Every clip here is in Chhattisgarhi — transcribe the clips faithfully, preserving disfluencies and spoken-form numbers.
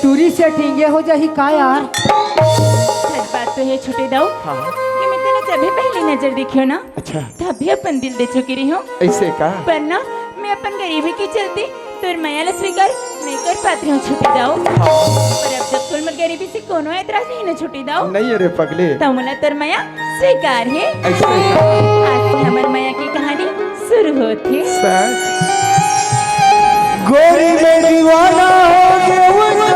टूरी से ठिंगे हो जाही का यार? सच बात तो हे छोटे दाऊ, हाँ। कि मैं तेला जब भी पहली नजर देखियो ना, अच्छा। तब भी अपन दिल दे चुके रही हूँ। ऐसे का? पर ना, मैं अपन गरीबी के चलते तोर मया ला स्वीकार नहीं कर पात रही हूँ छोटे दाऊ। हाँ। पर अब जब तोर मोर गरीबी से कोनो एतराज नहीं ना छोटे दाऊ, नहीं रे पगले। त मोला तोर मया स्वीकार हे। ऐसे का? आज से हमर मया के कहानी शुरू होथे। सच? गोरी मैं दीवाना हो गया हूँ तोर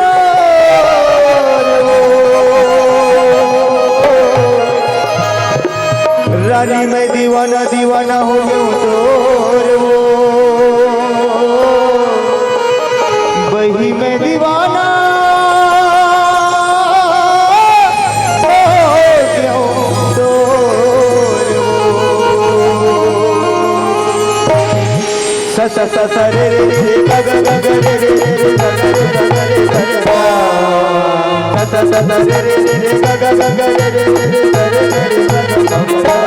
वो। रानी मैं दीवाना, दीवाना हो गया हूँ तोर वो। बही मैं दीवाना हो गया हूँ तोर वो। सा सा सा सा रे रे रे रे गा गा गा गा रे रे रे रे गा गा रे गा गा रे गा रे गा। सा सा सा सा रे रे रे रे गा गा गा गा रे रे रे रे गा रे गा रे गा गा गा।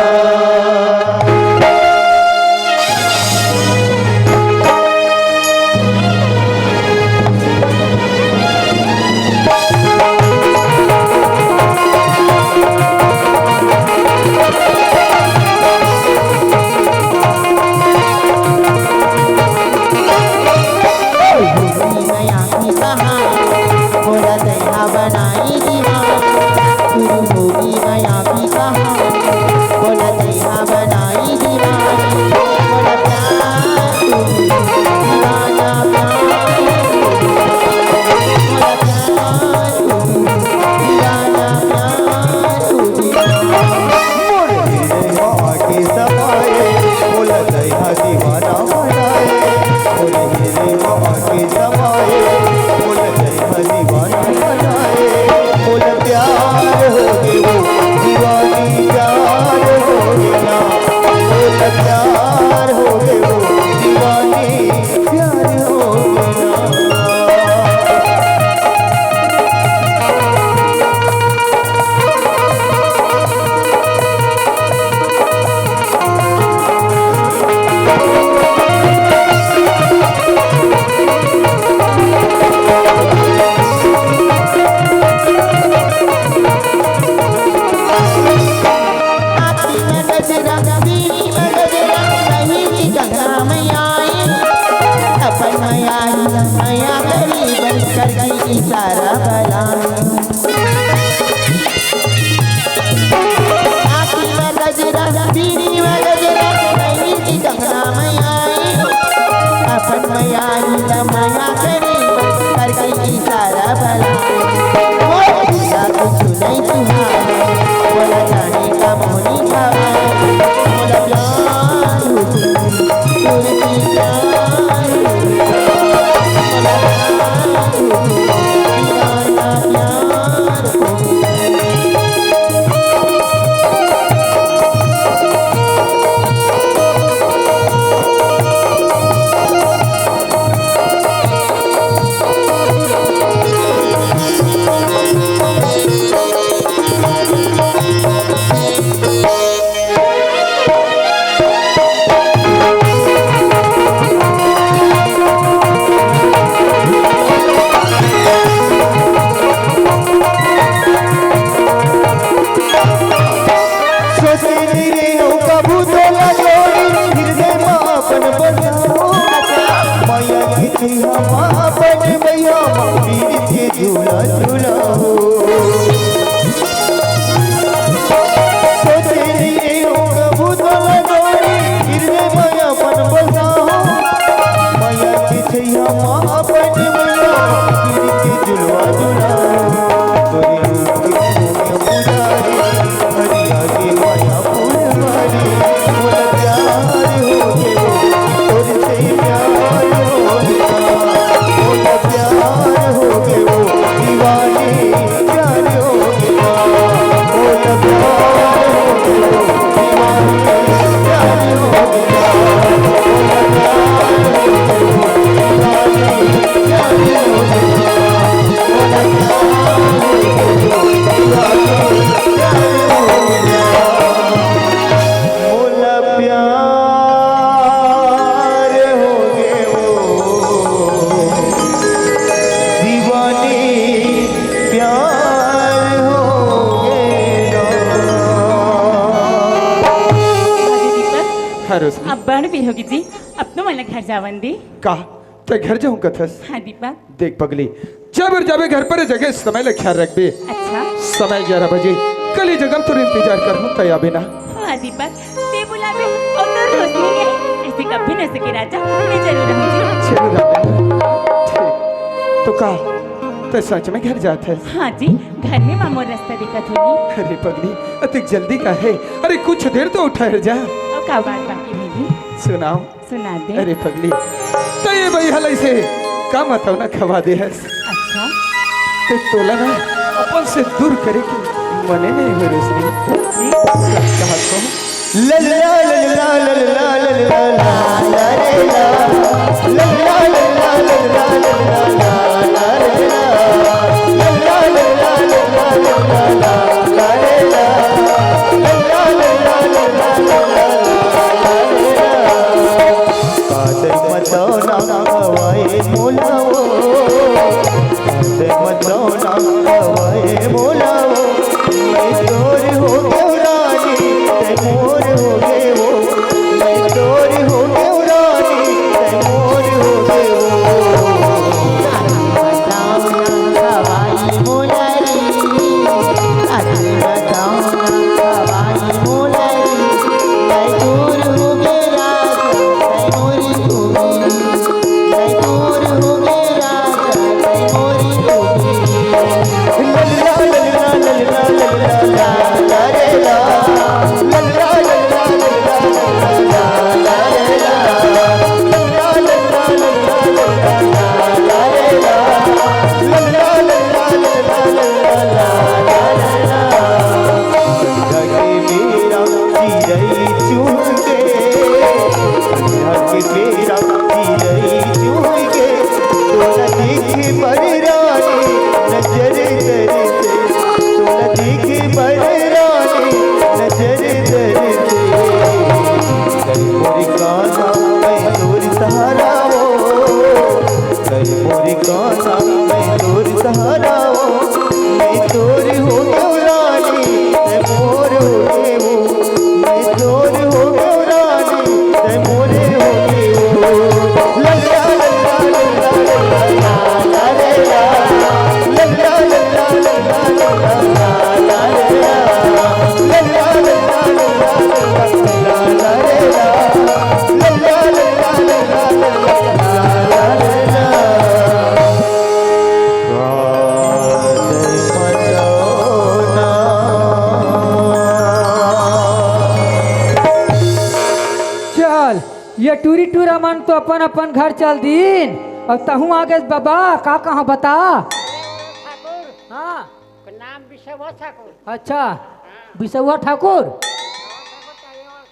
अरे उसने अब बड़ भी होगे जी, अब तो मोला घर जावन दे। का? तैं घर जाहूं कथस? हाँ दीपक। देख पगली, जब जाबे घर पर जगह समय ल ख्याल रखबे। अच्छा। समय ग्यारह बजे, कल ही जगह तोर इंतजार करहूं, तैं आबे ना। हाँ दीपक, तैं बुलाबे अउ तोर रोशनी नहीं, ऐसे कभी न सके राजा, मैं जरूर रहूंगी। जरूर आबे। ठीक। तो का, तैं सच में घर जात हस? हाँ जी, घर में माँ मोर रास्ता देखत होही। अरे पगली, अतिक जल्दी का है? अरे कुछ देर तो ठहर जा। अउ का बात बाकी में भी? सुनाओ। सुना दे। अरे पगली, तैं ये बइहा ल अइसे का मतौना खवा दे हस? अच्छा। तैं तोला ना अपन से दूर करे के मने नहीं होय रोशनी। जी। सच कहत हूँ। लल्ला, लल्ला, लल्ला, लल्ला, ला, ला, रे, ला। लल्ला, लल्ला, लल्ला, लल्ला, ला, ला, रे, ला। लल्ला, लल्ला, लल्ला, लल्ला, ला, ला, रे, ला। लल्ला, लल्ला, लल्ला, लल्ला, ला, ला, रे, ला। काटे मतौना हवाए मोलाओ, काटे मतौना हवाए मोलाओ, मैं तोर हो गेव रानी, तैं मोर हो गेव, मैं तोर हो गेव रानी, तैं मोर हो गेव। चल, ये टूरी टूरा मन तो अपन अपन घर चल दीन, अउ तहूँ आगे बबा, का कहाँ बता? ठाकुर। हाँ। नाम बिसवा ठाकुर। अच्छा, बिसवा ठाकुर।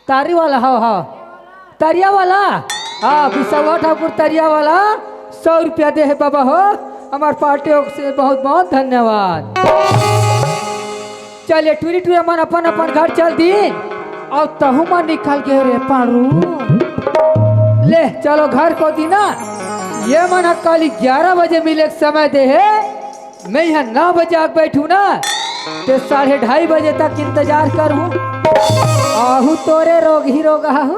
तारी वाला, हाँ, हाँ। तरिया वाला? हाँ, बिसवा ठाकुर तरिया वाला सौ रुपया दे हे बाबा हो, हमार पार्टी ओर से बहुत बहुत धन्यवाद। चल, ये टूरी टूरा मन अपन अपन घर चल दीन, अउ तहूँ मन निकल गे रे पारू। ले, चलो घर कोती ना, ये मन ह कल ग्यारह बजे मिले के समय दे हे, मैं यहाँ नौ बजे आके बैठू ना, ते साढ़े ढाई बजे तक इंतजार करहूँ। आहू तोरे रोग ही रोग आहू।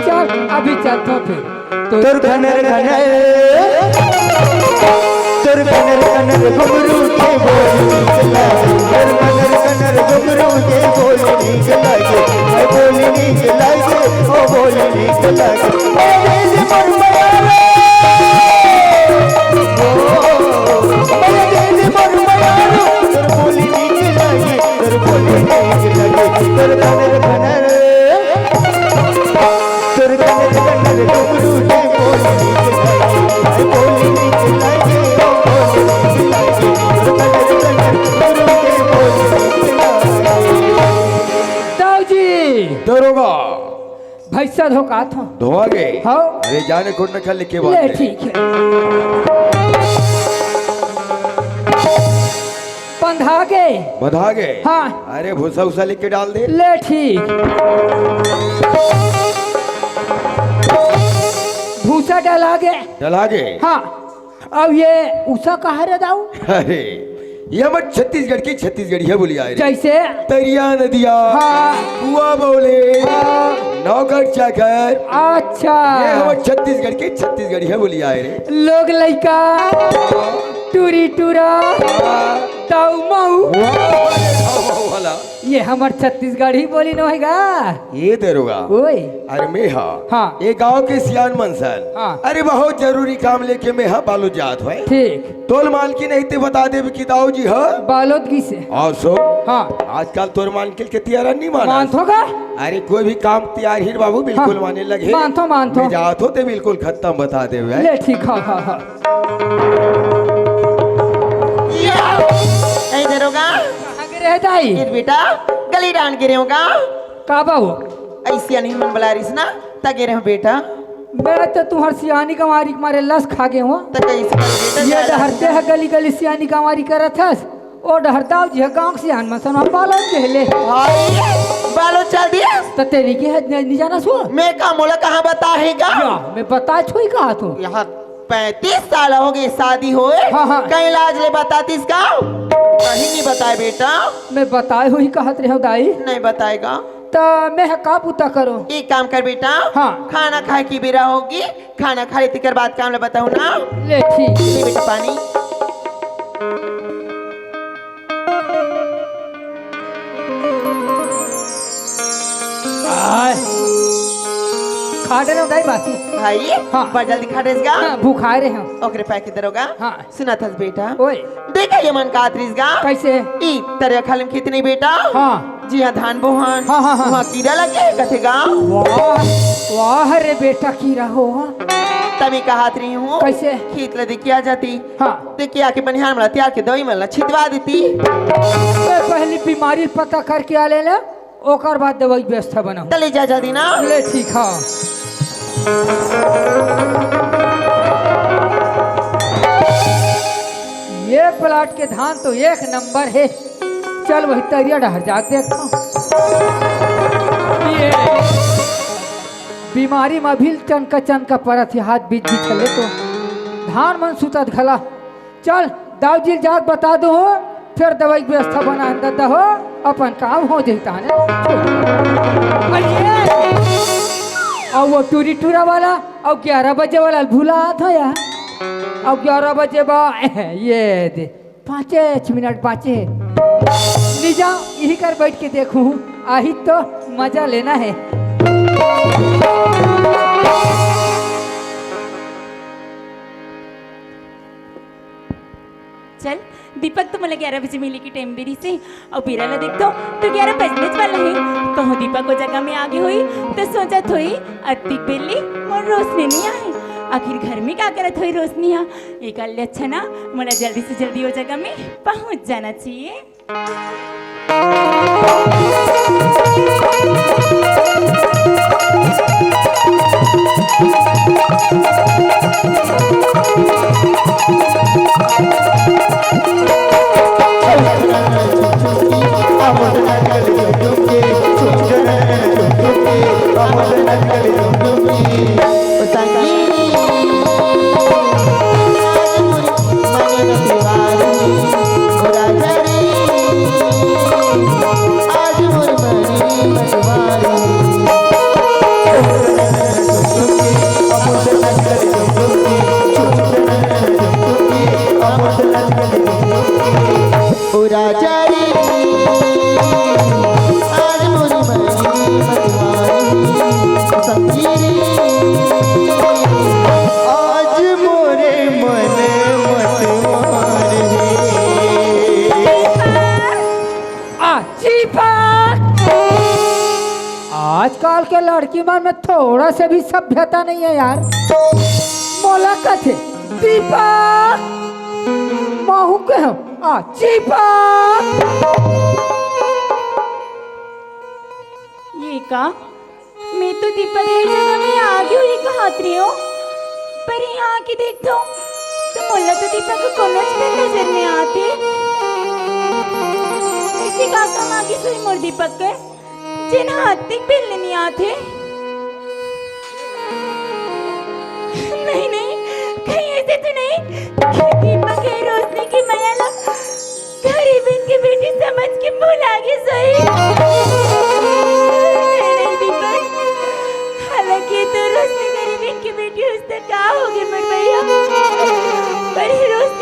चल, अभी चलथो फिर। तोर घनर घनर, तोर घनर घनर घुंघरू के बोली नीक लागे, तोर घनर घनर घुंघरू के बोली नीक लागे, ए बोली नीक लागे, ओ बोली नीक लागे। ए दिल मोर मयारो, ओ, ए दिल मोर मयारो, तोर बोली नीक लागे, तोर बोली नीक लागे, तोर घनर घनर। ताऊ जी। दरोगा। भैंसा धोकात हो। धोआ गे? हाँ। अरे जाने कौन न खा लेके ले, ठीक है। बंधा गे। बंधा गे? हाँ। अरे भूसा उसा लेके डाल दे। ले ठीक। भूसा डला गे। डला गे? हाँ। अब ये उसा कहाँ रे दाऊ? अरे, ये हमर छत्तीसगढ़ के छत्तीसगढ़िया बोली आय रे। जैसे? तरिया नदिया, हाँ। कुआ बोले, हाँ। नौगढ़ चाकर। अच्छा। ये हमर छत्तीसगढ़ के छत्तीसगढ़िया बोली आए रे। लोग लइका, टूरी टूरा, हाँ। ताऊ माऊ। वाह, वाह, वाह, वाह। ये हमर छत्तीसगढ़ी बोली नोहे गा। ये दरोगा। ओए। अरे मैं हा। हाँ। ये गांव के सियान मनसन। हाँ। अरे बहुत जरूरी काम लेके मैं हा बालोद जात हों। ठीक। तोर मालकिन नहीं ते बता देबे कि दाऊ जी ह। बालोद गिसे। और सो। हाँ। आजकल तोर मालकिन के तियारा नहीं मानस। मानथो का? अरे कोई भी काम तियार ही बाबू बिल्कुल हाँ। माने लगे। मानथो, मानथो। मैं जात हों ते बिल्कुल खत्म बता देबे। ले ठीक, हाँ, हाँ, हाँ। या! ए दरोगा। कहाँ गिरे हे दाई? ए बेटा, गली डांड गिरे हों का? का बाबू? अइसे नहीं मन बला रहिस ना, त गिरे हों बेटा। मैं तो तुम्हर सियानी कमारी के मारे लस खा गे हों। त कइसे कर बेटा, ये जा डहरते जा। ह गली गली सियानी कमारी करत हस, ओ डहरता जी ह गांव के सियान मन सन बालोद गेले। भाई, बालोद चल दिया? त तेरी के है, नहीं, नहीं जाना सो। मैं का मोला कहाँ बताही का? या, मैं बता छोई कहा तू। यहाँ पैंतीस साल हो गए शादी होए। हाँ, हाँ। कहीं लाज ले बतातीस का? कहीं नहीं बताए बेटा। मैं बताए होही कहत रहे हों दाई। नहीं बताएगा। त मैं ह का बुता करों? एक काम कर बेटा। हाँ। खाना खाए की बेरा होगे, खाना खा ले तेकर बाद काम ल बताहूँ ना। ले ठीक। ले बेटा पानी। आय। खा डरे हों दाई बासी। भाई, हाँ। बड़ जल्दी खा डरेस गा। हाँ, भूखाए रहे हों। ओकरे पाए के दरोगा। हाँ। सुनत हस बेटा? ओए। देखा ये मन का आतरिस गा। कइसे? ई तरिया खाली म खेत नहीं बेटा। हाँ। जिहाँ धान बोहन। हाँ, हाँ, हाँ। उहाँ कीरा लगे कथे गा। वाह, वाह रे बेटा कीरा हो। तभी कहत रही हों। कइसे? खेत ल देखिया जाती। हाँ। देखिया के बनिहार मन ल तियार के दवई मन ल छितवा देती। मैं पहली बीमारी पता करके आ ले ले। ओकर बाद दवाई व्यवस्था बनाहूँ। त ले जा जल्दी ना। ले ठीक ह। ये प्लाट के धान तो एक नंबर हे। चल वही तरिया डहर जाके देखथों। ये बीमारी म भी चनका चनका परत हे, हाथ बीच बीच ले तो धान मन सुतत घला। चल, दाऊ जी ल जात बता दो हो, फिर दवाई के व्यवस्था बना दे दो हो, अपन काम हो जाई ताने। अरे, अउ वो टूरी टूरा वाला, अउ ग्यारह बजे वाला भुला था यार। अउ ग्यारह बजे बा, ये दे, पाँचे छ मिनट बाँचे। नी जाओ, यही कर बैठ के देखूँ, आही तो मजा लेना है। चल, दीपक तो मोला ग्यारह बजे मिले के टाइम दे रहिस हे, अउ बेरा ला देखथों, तो ग्यारह बजनेच वाला हे। कहूँ दीपक ओ जगह में आगे होही, तो सोचत होही, "अतिक बेर ले मोर रोशनी नइ आए। आखिर घर में का करत होही रोशनी हा?" एकर ले अच्छा ना, मोला जल्दी से जल्दी ओ जगह में पहुँच जाना चाहिए। ओ राजा रे, आज मोरी मरी मतवारी, ओ सखी रे, आज मोरे मन मतवारी। आ, चीपा! आजकल के लड़की मन में थोड़ा से भी सभ्यता नहीं है यार। मोला कथे, "दीपक!" महू के हम, "आ, चीपा!" ये का? मैं तो दीपक के जगह में आगे हुई कहत रही हूँ, पर यहाँ आके देखता हूँ, तो मोला तो दीपक का कोनो भी नजर नहीं आते। ऐसे का काम आगे सोई मोर दीपक कर? जेन हाथ तक बेलने नहीं आते। नहीं, नहीं, कहीं ऐसे तो नहीं कि दीपक हे रोशनी के मया ला गरीबन के बेटी समझ के भुला गे सोई। नहीं, नहीं, दीपक,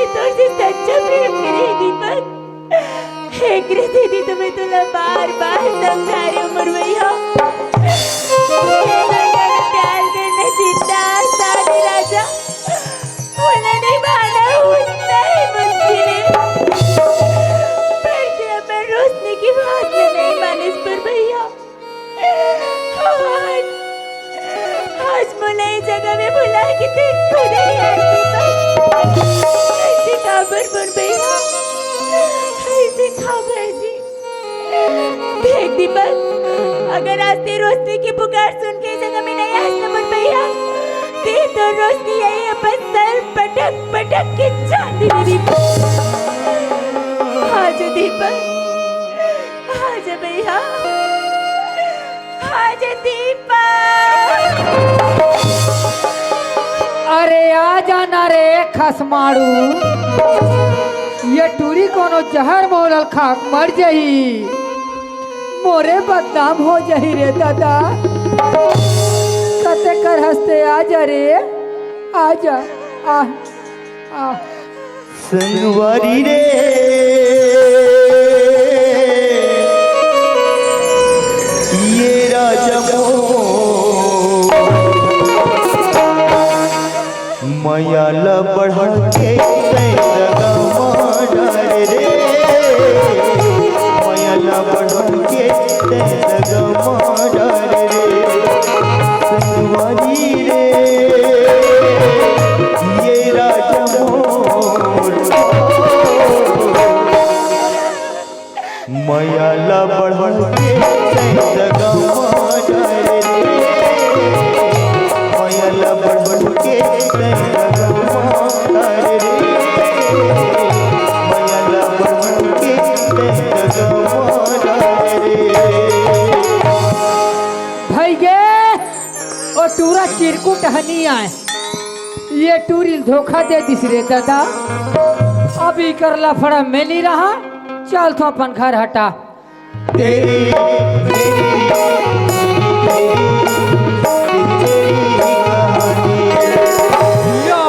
तोर से सच्चा प्रेम करे हे दीपक। एकरे सेती तो मैं तोला बार-बार समझा रहे हूँ मोर भैया। ये दुनिया में प्यार करना जितना आसान है राजा, ओला निभाना उतना ही मुश्किल है। पर तैं अपन रोशनी के बात ला नहीं मानिस मोर भैया। आज, आज मोला ये जगह में बुला के तैं खुद ही याद करता। ऐसे काबर मोर भैया, ऐसे काबर जी? देख दीपक, अगर आज तैं रोशनी की पुकार सुन के जगह में नहीं आइस ना मोर भैया, तैं तो रोशनी यही अपन सर पटक पटक के जान दे दीपक। आज दीपक, आजा भैया, आजा दीपक। अरे आजा ना रे खसमाड़ू, ये टूरी कोनो जहर मोलल खाक मर जाही, मोरे बदनाम हो जाही रे दादा। कते कर हंसते, आजा रे, आजा, आ, आ। संगवारी रे, ये राजा मोर मया ल बढ़ा के तैं दगा मार रे, मया ल बढ़ा के तैं दगा मार रे, संगवारी रे, ये राजा मोर मया ला बढ़ा के तैं दगा मार रे, मया ला बढ़ा के तैं दगा मार रे, मया ला बढ़ा के तैं दगा मार रे। भई गे, ओ टूरा चिरकुट हनी आय। ये टूरी ल धोखा दे दिस रे दादा। अब इकर लफड़ा में नी रहा, चल तो अपन घर हटा। तेरी, तेरी, तेरी, तेरी, तेरी कहानी। या,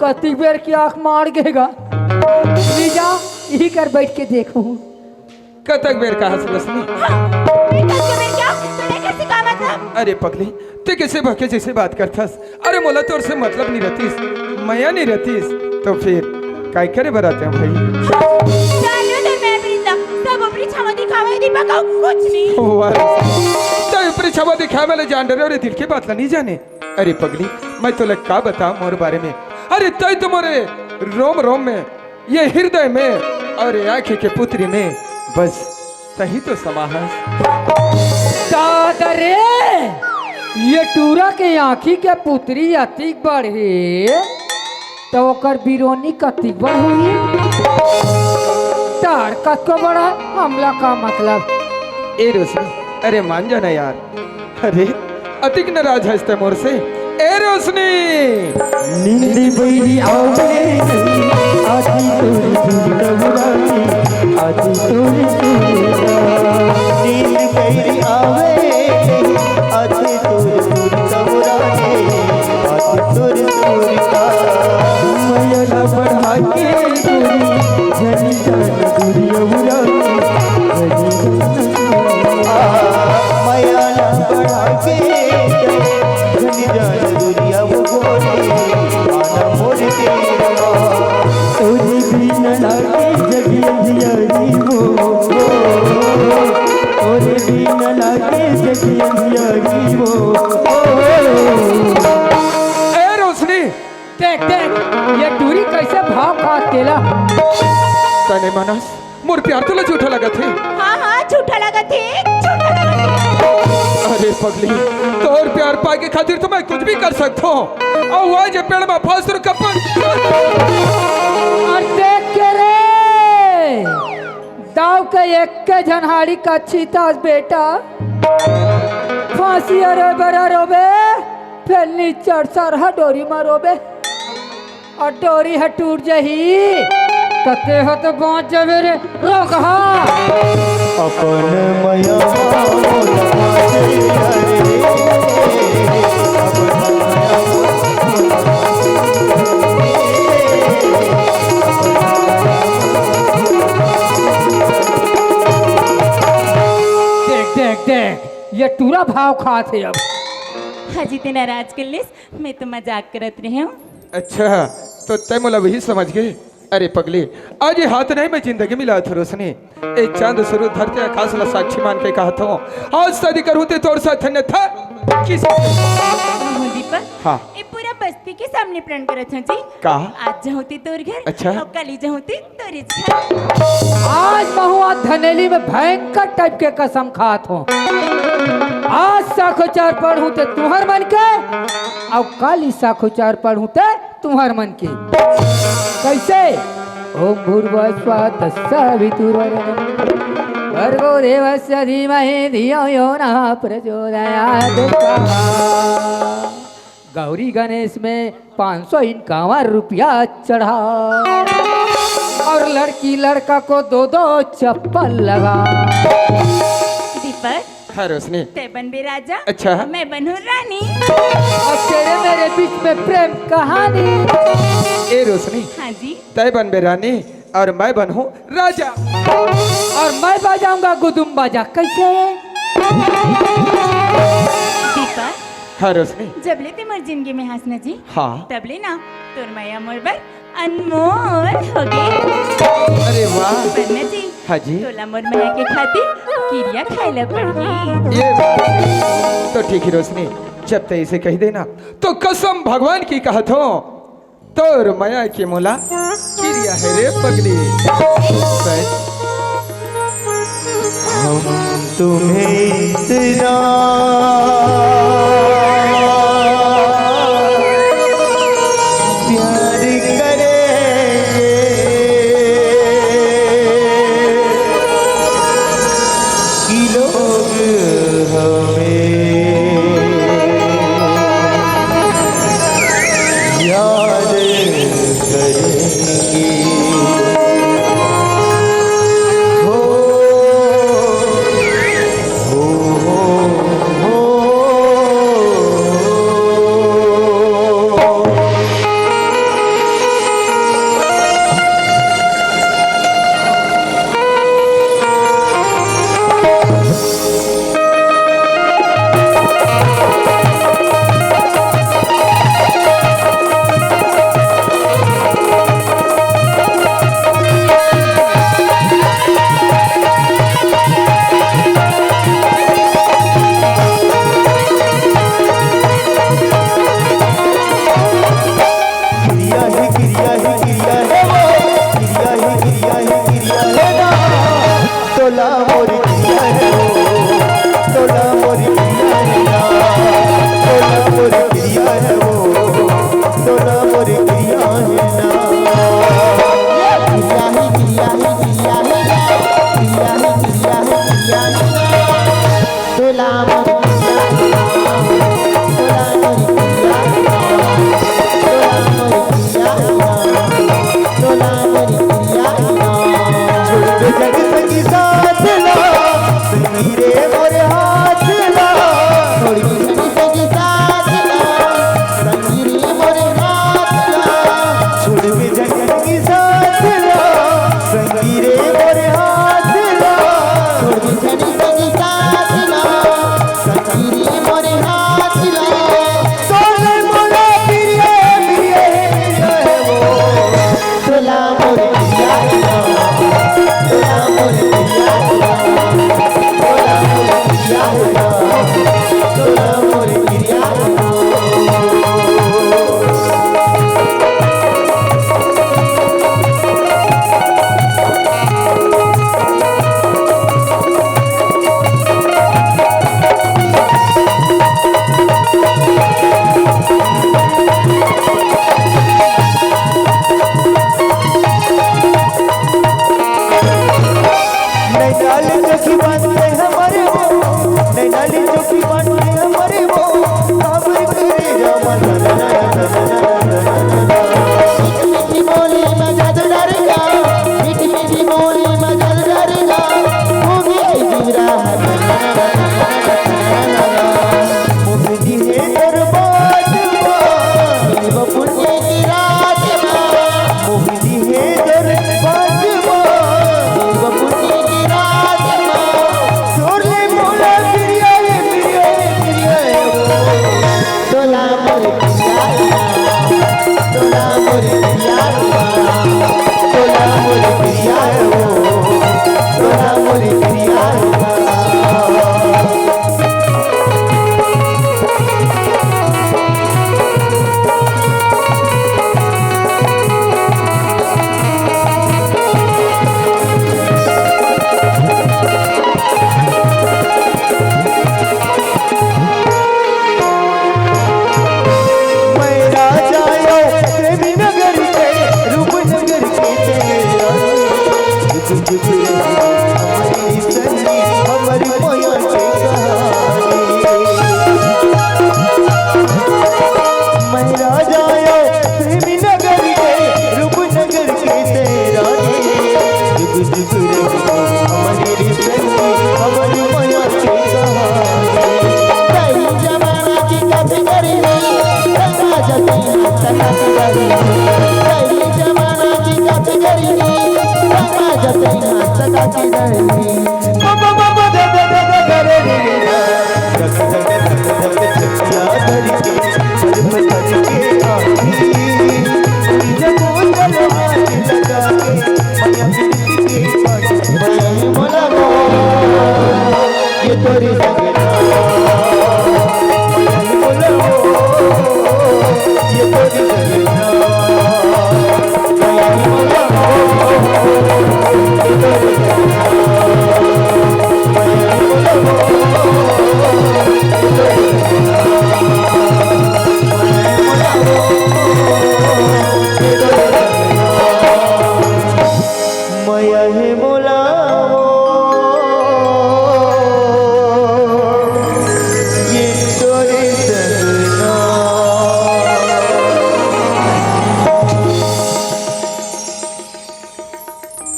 कतिक बेर के आंख मार गेगा। लीजा, इही कर बैठ के देखो। कतक बेर कहास रोशनी? हाँ, ये कतक बेर क्या? तोला एकर से का मतलब? अरे पगली, तैं कइसे बहके जइसे बात करथस? अरे मोला तोर से मतलब नी रहतिस, मया नी रहतिस, तो फिर काय करे बर आतेंव भई? हाँ, जान लो तो मैं प्रीत ला, सब ऊपरी छावा दिखावा हे दीपक, अउ कुछ नी। वाह, तैं ऊपरी छावा दिखावा वाले जान डरे, अरे दिल के बात ला नी जाने। अरे पगली, मैं तोला का बतांव मोर बारे में? अरे तैं तो मोरे रोम रोम में, ये हृदय में, अरे आँखी के पुतरी में, बस तहीं तो समा हस। दादा रे, ये टूरा के आँखी के पुतरी अतिक बड़ हे, त ओकर बिरोनी कतिक बड़ होही? तार कतको बड़ा, हमला का मतलब? ए रोशनी, अरे मान जा ना यार। अरे, अतिक नाराज हस तैं मोर से? ए रोशनी! नींद बइरी आवे नहीं, आती तोरी दूर दौड़ानी, आती तोरी दूर। नींद बइरी आवे नहीं, आती तोरी दूर दौड़ानी, आती तोरी दूर। मया ला बढ़ा के तोरी, झनी जान दूरी अउरा, झनी जान आ, मया ला बढ़ा के, झनी जान दूरिया वो गोरी, आना मोर तेरवा। तोरे बिन लागे जग अंधियारी वो, तोरे बिन लागे जग अंधियारी वो। ए रोशनी! देख, देख, ये टूरी कइसे भाव खात तेला। तने मानस, मोर प्यार तोला झूठा लगत हे। हाँ, हाँ, झूठा लगत हे, झूठा लगत हे। अरे पगली, तोर प्यार पाए के खातिर तो मैं कुछ भी कर सकथों। अउ वो जे पेड़ में फंस रुका पर। अरे देख के रे, दाव के एक के झनहाड़ी कच्छी तास बेटा। फांसी अरे बरा रोबे, फेर निचर सरहा डोरी मा रोबे। अउ डोरी ह टूट जही, त तेहा तो बांच जाबे रे रोगहा। अपन मया मोर बांचे रे, अपन मया मोर बांचे रे। का भाव खात हे अब। हाजी, ते नाराज कर लेस, मैं तो मजाक करत रहे हूँ। अच्छा, तो तै मोला वही समझ गे? अरे पगली, आज ये हाथ नहीं मैं जिंदगी मिला था रोशनी। ए चांद स्वरूप धरती आकाश ला साक्षी मान के कहत हूँ, आज शादी करूँ ते तोर साथ अन्यथा किसी से। महू दीपक, हाँ। ये पूरा बस्ती के सामने प्रण करत हूँ जी। का? आज जाहूँ ते तोर घर, अच्छा। अउ काली जाहूँ ते तोरे घर। आज महू धनेली में भयंकर टाइप के कसम खात हूँ। आज साखोचार पढ़हूँ ते तुहर मन के, अउ काली साखोचार पढ़हूँ ते तुहर मन के। कैसे? ओम भूर्भुवः स्वः तत्सवितुर्वरेण्यं भर्गो देवस्य धीमहि धियो यो नः प्रचोदयात् स्वाहा। गौरी गणेश में पाँच सौ इक्यावन रुपया चढ़ा और लड़की लड़का को दो दो चप्पल लगा। दीपक, हाँ रोशनी। तै बनबे राजा, अच्छा। मैं बनहूँ रानी। अब तेरे मेरे बीच में प्रेम कहानी। ए रोशनी, हाँ जी। तै बनबे रानी और मैं बनहूँ राजा। और मैं बजाऊंगा गुदुम बाजा। कैसे? दीपक, हाँ रोशनी। जब ले ते मोर जिंदगी में हंस ना जी, हाँ। तब ले ना तोर मया मोर बर अनमोल हो गे। अरे वाह। पर ना जी, हाँ जी। तोला मोर मया के खातिर किरिया खाए ला पड़ गे। ये बात तो ठीक है रोशनी, जब तै इसे कह देना तो कसम भगवान की कहत हूँ, तोर मया के मोला किरिया है रे पगली। सच। हम तुम्हें इतना प्यार करेंगे कि लोग हमें याद करेंगे। हो, हो, हो, हो।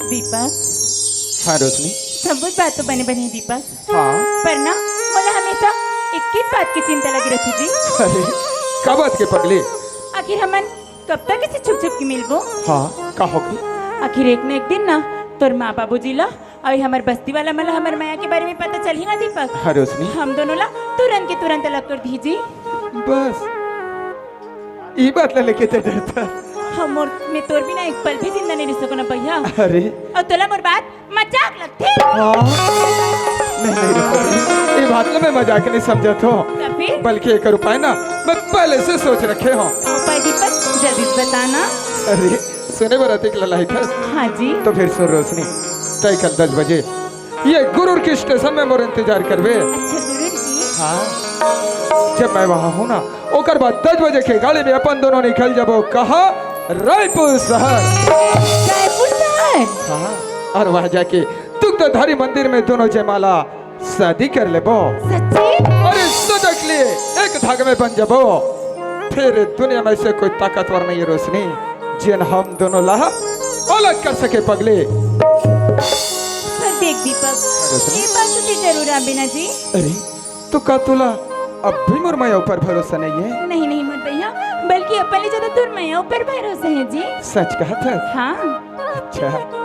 दीपक। हाँ रोशनी। सब कुछ बात तो बने बने हे दीपक। हाँ। पर ना, मोला हमेशा एक ही बात की चिंता लगी रहती जी। अरे, का बात के पगली? आखिर हमन कब तक ऐसे छुप छुप के मिलबो? हाँ, का होगी? आखिर एक न एक दिन ना तोर माँ बाबूजी ला अउ हमर बस्ती वाला मन ला हमर मया के बारे में पता चलही ना दीपक। हाँ रोशनी। हम दोनों ला तुरंत के तुरंत अलग कर दीही जी। बस, ई बात ला लेके ते डरता? हम और मैं तोर बिना एक पल भी जिंदा नहीं रह सको ना भैया। अरे। अउ तोला मोर बात मजाक लगथे? हाँ। नहीं, नहीं, रुको। ये बात ला मैं मजाक नहीं समझत हों। तो फिर? बल्कि एक उपाय ना, मैं पहले से सोच रखे हों। तो उपाय दीपक, जल्दी से बताना। अरे, सुने बर अतिक ललाही थस। हाँ जी। तो फिर सुन रोशनी, तय कल दस बजे ये गुरुर के स्टेशन में मोर इंतजार करबे। अच्छा, गुरुर की? हाँ। जब मैं वहाँ हूँ ना, ओकर बाद दस बजे के गाड़ी में अपन दोनों निकल जाबो। कहाँ? रायपुर शहर। रायपुर शहर? हाँ, और वहाँ जाके दुग्धधारी मंदिर में दोनों जयमाला शादी कर लेबो। सच्ची? अरे सदा के लिए एक धागे में बंध जाबो। फिर दुनिया में से कोई ताकतवर नहीं है रोशनी, जेन हम दोनों ला अलग कर सके पगली। पर देख दीपक, रोशनी? ये बात तो ते जरूर आबे ना जी। अरे, तो का तोला अब भी मोर मया ऊपर भरोसा नहीं है? नहीं, नहीं मोर भैया, बल्कि अपन ले ज्यादा तोर मया ऊपर भरोसा है जी। सच कहत हस? हाँ। अच्छा।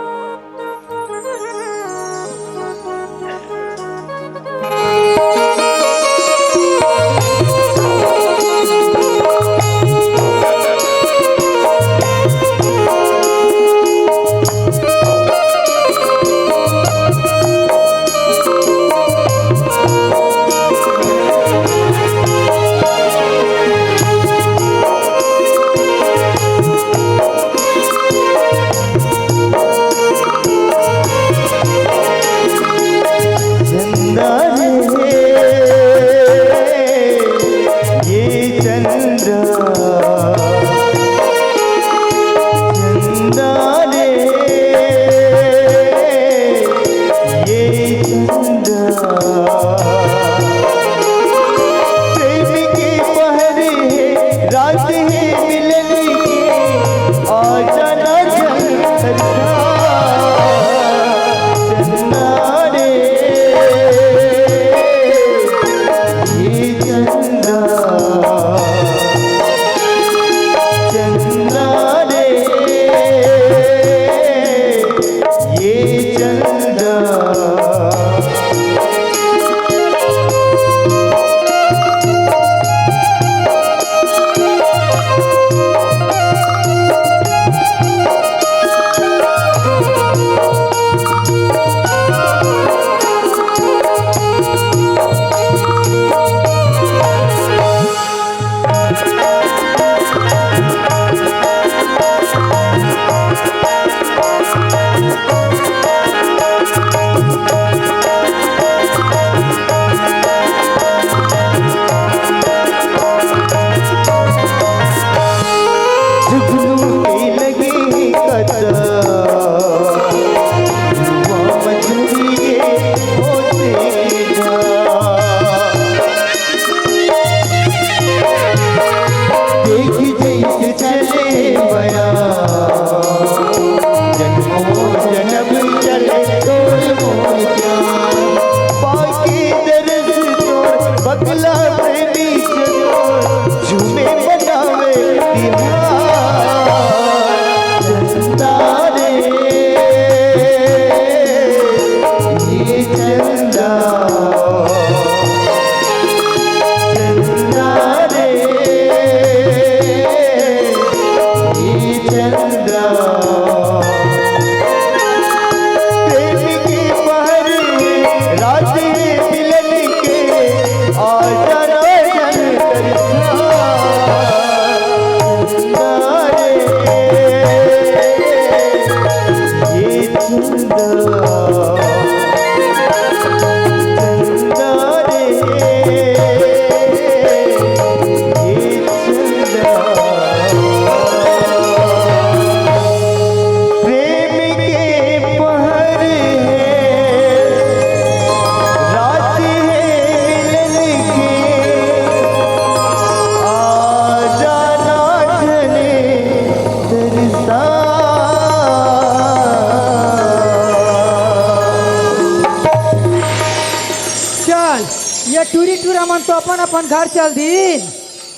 मन तो अपन अपन घर चल दीन,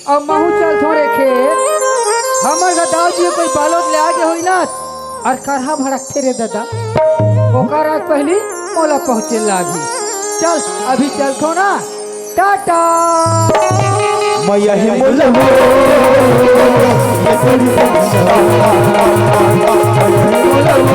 अउ महू चलथों रे खेत। हमर घर दाऊ जी कोई बालोद ले आगे होई ना, अउ करहा भड़कथे रे ददा, ओकर आज पहिली मोला पहुँचे लागही। चल, अभी चलथों ना, टाटा। मैया हे मोला हो, ये बड़ी